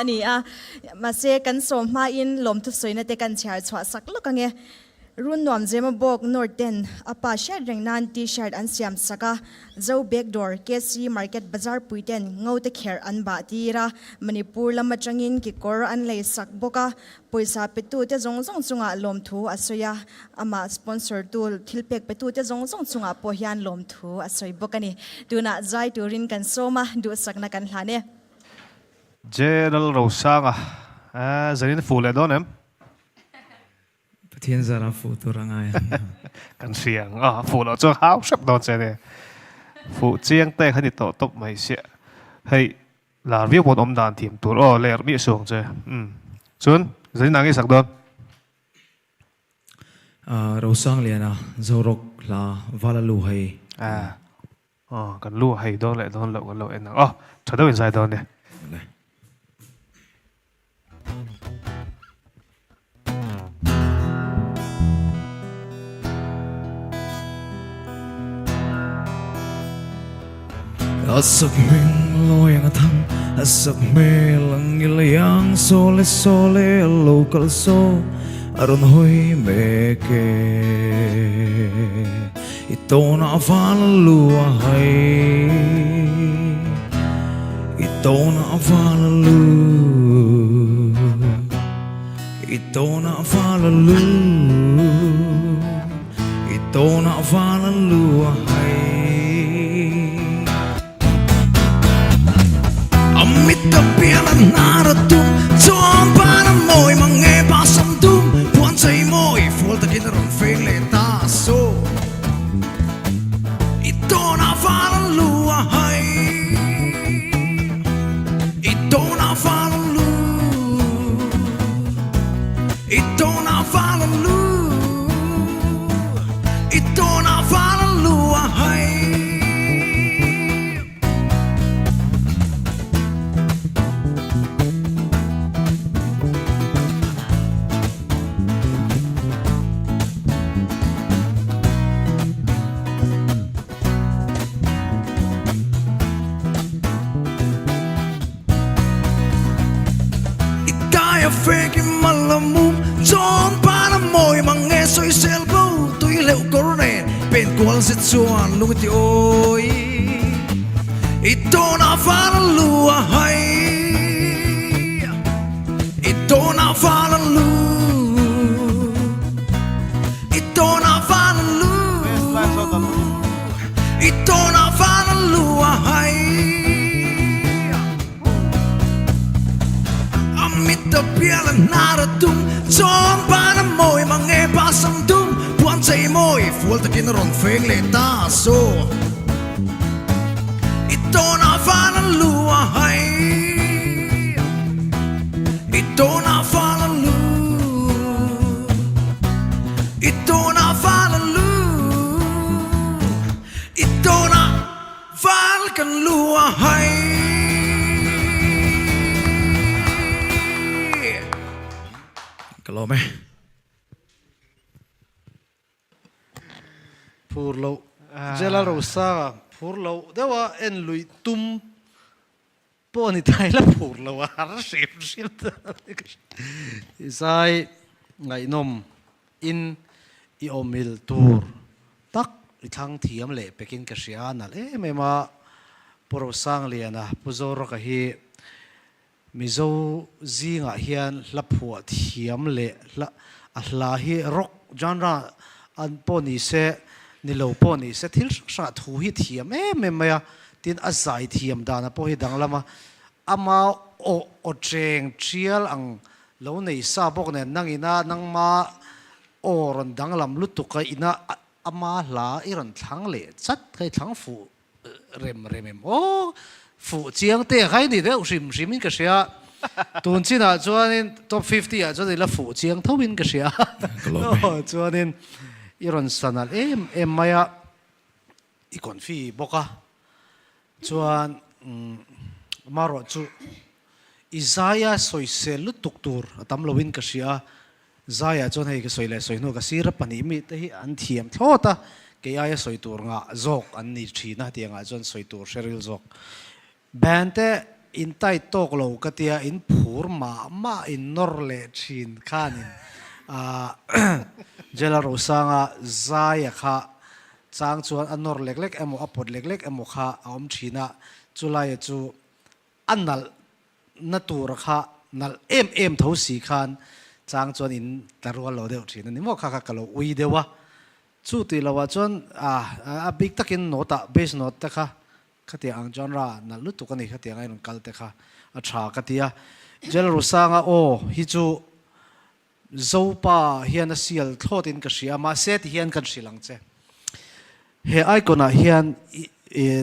A ni a, mahse kan sawm hmain lawmthu sawina te kan chhiar chhuah sak lawk ang e. Run nuam Zema bawk North ten a pa hriat reng nan T-shirt an siam sak a, Zo Bag Dawr, KC Market bazar pui ten ngo te kherh an bah tir a, Manipur lam atangin kekawr an lei sak bawk a, pawisa petu te zawng zawng chungah lawmthu a sawi a, amah sponsor tu thil pek petu te zawng zawng chungah pawh hian lawmthu a sawi bawk a ni. Tunah zai turin kan sawm a, duhsakna kan hlan e. General Rosanga, Eh, zanin fuh leh dawn em? Pathian zara fuh tur a ngai ang. Kan hria ang a, fuh loh chuan hau hrep dawn che nia. Fuh chiang te kha ni tawh tawp mai sia. Hei, lar viau pawn awm dan thiam tur aw, ler miah suh ang che. Umm. Chuan, zanin ah nge sak dawn? Rosangliana, Zorok hla, Vala lu hei. Eh. Aw kan lu a hei dawn leh dawn loh kan lo en ang aw tha deuh in zai dawn nia. A sak hming lawi ang a thang a sak hmel ang i lei ang sawle sawle a lo kal saw a rawn hawi mek e. I tawna val lu a hai I tawna val lu I tawna val lu I tawna val lu a hai A mit a pian a hnar a tum Chuan ban a mawi mang nge pa sam dum Puan chei mawi fual takin a rawn feng leh ta so I tawnah val a lu a hai I tawnah val a lu I tawnah val a lu I tawnah val a lu a hai. I dai a fek i mal a mum Chuan pan a mawi mang nge sawisel bo Tui hleuh kawr nen pen kual zet chuan lung i ti awi I tawnah val a lu a hai I tawnah val a lu I tawnah val a lu I tawnah val a lu a hai A mit a bial a hnar a tum Chuan ban a mawi mang nge pa sam dum Puan chei mawi fual takin a rawn feng leh ta so I tawnah val a lu a hai I tawnah val a lu I tawnah val a lu I tawnah val kan lu a hai. Ka lawm e. Phur loh Jela Rosanga phur loh deuha en luih tum pawh a ni thai la phur lo a har hrim hrim ta i zai ngaihnawm in i awmil tur tak i thlang thiam leh pekin ka hria a nalh em em a Pu Rosangliana Pu Zorawka hi Mizo zingah hian hla phuah thiam leh hla a hla hi rock genre an pawh ni se ni lo pawh ni se thil hrang hrangah thu hi thiam em em mai a, tin a zai thiam dana pawh hi danglam a, ama aw aw cheng tial ang lo nei sa bawk nen nangina nangma aw rawn danglam lutuk a ina ama hla i rawn thlang leh chat kha i thlang fuh rem rem em aw fuh chiang te khai ni deuh hrim hrim in ka hria tun chinah chuanin top 50 ah chuan i la fuh chiang tho in ka hria chuanin i rawn sa nalh em em mai a i confi bawk a chuan amaherawh chu i zaia sawisel lutuk tur a tam lo in ka hria Zaiah chuan hei ka sawi leh sawi hnu ka sir a pahnih mi te hi an thiam thlawt a, kei aia sawi tur ngah zawk an ni thin a, tiangah chuan sawi tur hre ril zawk. Band te In tight tawk lo ka tia in phur mah mah in nawr leh thin khanin Jela Rosanga zaia kha chang chuan a nawr lek lek emaw a pawt lek lek emaw kha a awm thin a, chulaia chu a nalh na tur kha nalh em em tho si khan chang chuan in tla rual lo deuh thin a ni maw kha kha ka lo ui deuh a, chu tih loh ah chuan a bik takin note ah bass note te kha Khatiang ang genre nalh lutuk a ni, khatiang a rawn kal te kha a tha ka ti a. Jel Rusanga aw hi chu Zopa hian a sial thlawt in ka hria, mahse ti hian kan hrilh ang che. He icon ah hian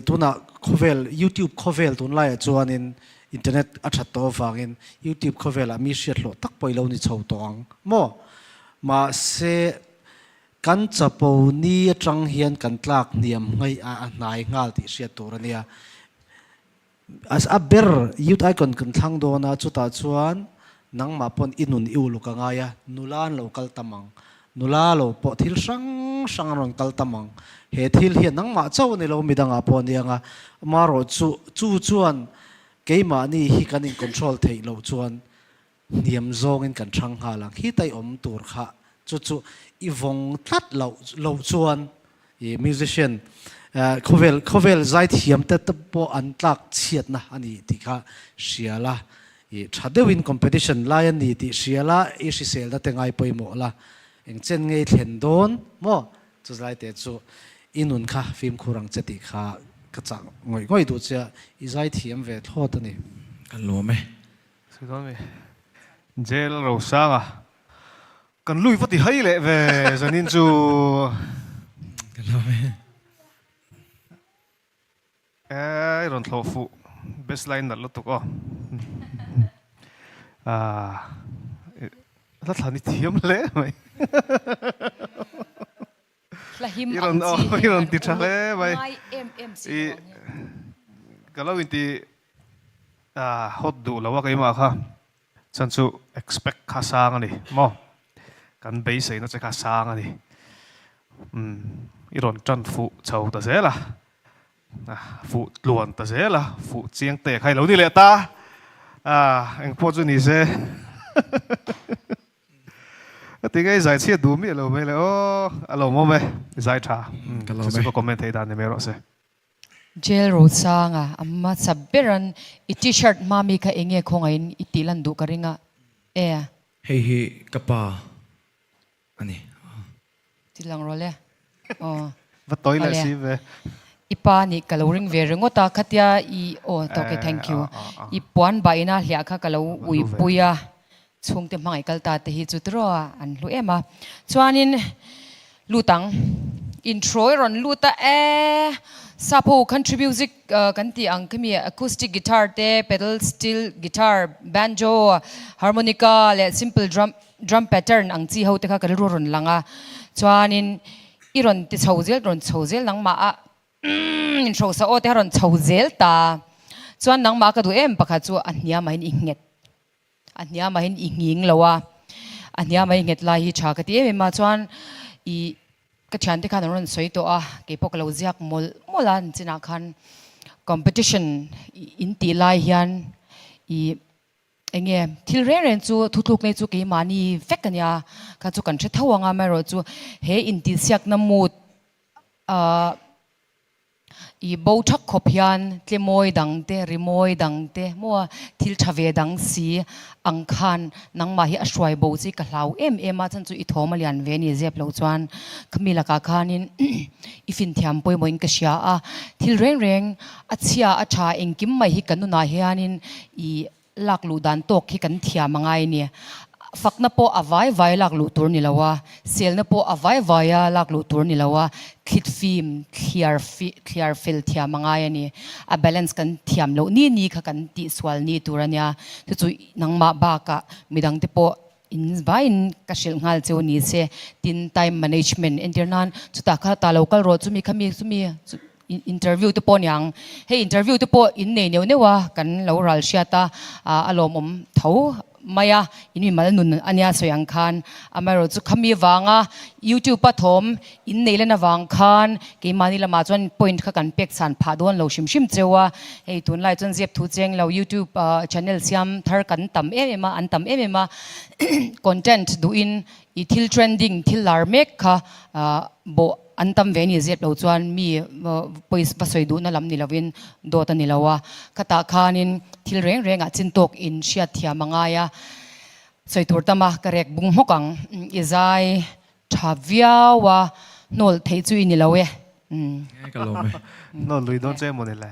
tunah khawvel YouTube khawvel tunlaiah chuanin internet a that tawh avangin YouTube khawvelah mi hriat hlawh tak pawh i lo ni chho tawh ang maw? Mahse Kan chapo ni atang hian kan tlak hniam ngaih a a hnai nghal tih hriat tur a nia. A ber Youth Icon kan thlang dawn a, chutah chuan nangmah pawn i nun i uluk a ngai a, nula an lo kal tam ang, nula lo pawh thil hrang hrang an rawn kal tam ang. He thil hian nangmah chauh a ni lo, midangah pawh a ni ang a, amaherawhchu chu chuan keimahni hi kan in control theih loh chuan Hniam zawngin kan hrang nghal ang. Khi tai awm tur kha chu chu i vawng tlat loh loh chuan i musician khawvel khawvel zaithiam te te pawh an tlak chhiatna a ni tih kha hria la, i tha deuhin competition lai a ni tih hria la, i hriselna te ngai pawimawh la, eng chen ngei thlen dawn maw? Chu zai te chu i nun kha fimkhur ang che tih kha ka chah ngawih ngawih duh che a, i zaithiam ve thlawt a ni. Kan lawm e. Sawi dawn mi? Jail Rosanga kan lui va ti hai leh ve zanin chu. Ka lawm e. E i rawn thlawh fuh best line nalh lutuk aw. Hla thlan i thiam hle mai. Hla him ang chi hi an uluk ngai em em si lo ang hi. Ka lo inti hot duh lo a keimah kha chuan chu expect kha sang a ni maw kan beiseina che kha sang a ni umm i rawn tan fuh chho ta zel a fuh tluan ta zel a fuh chiang te kha i lo ni leh ta engpawh chu ni se. Ka ti ngei zai chhiat duh miah lo mai le aw a lawmawm e i zai tha Ka lawm chu chu e. ka comment thei dan ni mai rawh se. Jail Rosanga a hmasa beran i t-shirt hma mi kha enge khawngaihin i tih lan duh ka ring a e. Hei hi ka pa a ni. Ti lang rawh le. Aw. Va tawi leh Awle. si ve. I pa nih ka lo ring ve ringawt a, khatia i aw ta okay thank you. I puan bah ina hliah kha ka lo ui pui a, chhungte hmangaih kal ta te hi chu tiraw an hlu em a. Chuanin lut ang. Intro i rawn lut a e Sapho country music kan tih ang khimi acoustic guitar te, pedal steel guitar, banjo, harmonica leh simple drum Drum pattern ang chi ho te kha ka rilru a rawn lang a, chuanin i rawn ti chho zel rawn chho zel nangmah a umm inhrosa aw te kha rawn chho zel ta, chuan nangmah ka duh em pakhat chu a hniamah hian i nghet, a hniamah hian i nghing lo a, a hniamah i nghet lai hi tha ka ti em em a, chuan i ka thiante khan an rawn sawi tawh a, keipawh ka lo ziak mawlh mawlh a, nichinah khan competition in tih lai hian i. Enge, thil reng reng chu thuthluk nei chu keimahni vek a nia, kha chu kan hre tho ang a, amaherawhchu he intihsiakna mood ah i bo thak khawp hian tlemawi dang te, rimawi dang te maw thil tha ve dang si ang khan nangmah hi a hruai bo chi ka hlau em em a, chhan chu i thawm a lian ve a ni zep lo chuan khami lakah khanin i finthiam pawimawhin ka hria a, thil reng reng A chhia a tha engkim mai hi kan nunah hianin i lak luh dan tawk hi kan thiam a ngai a ni. Fakna pawh a vai vai lak luh tur ni lo a, selna pawh a vai vai a lak luh tur ni lo a, thlit fim, thliar thliar fel thiam a ngai a ni. A balance kan thiam loh ni ni kha kan tihsual ni tur a nia. Chu chu nangmah bakah midangte pawh in vaiin ka hrilh nghal cheu ni se. Tin, time management entir nan chutah kha ta lo kal rawh chumi khami chumi Interview te pawh niang, hei interview te pawh in nei neuh neuh a, kan lo ral hriat a, a lawmawm tho. mai a, in mimal nun a nia sawi ang khan. Amaherawhchu chu khami vanga YouTube a thawm in nei lan avang khan keimahni lamah chuan point kha kan pek chhan phah dawn lo hrim hrim cheu a. Hei tunlai chuan zep thu cheng lo YouTube channel siam thar kan tam em em a, an tam em em a. Content duhin i thil trending thil lar mek kha bawh an tam ve ni zep lo chuan mi pawi va sawi duhna lam ni lovin dawt a ni lo a. Khatah khanin thil reng rengah chin tawk in hriat thiam a ngai a, sawi tur tam a ka rek bung hmawk ang. I zai tha viau a, hnawl theih chu i ni lo e. Ka lawm e. Hnawl lui dawn che emaw ni le.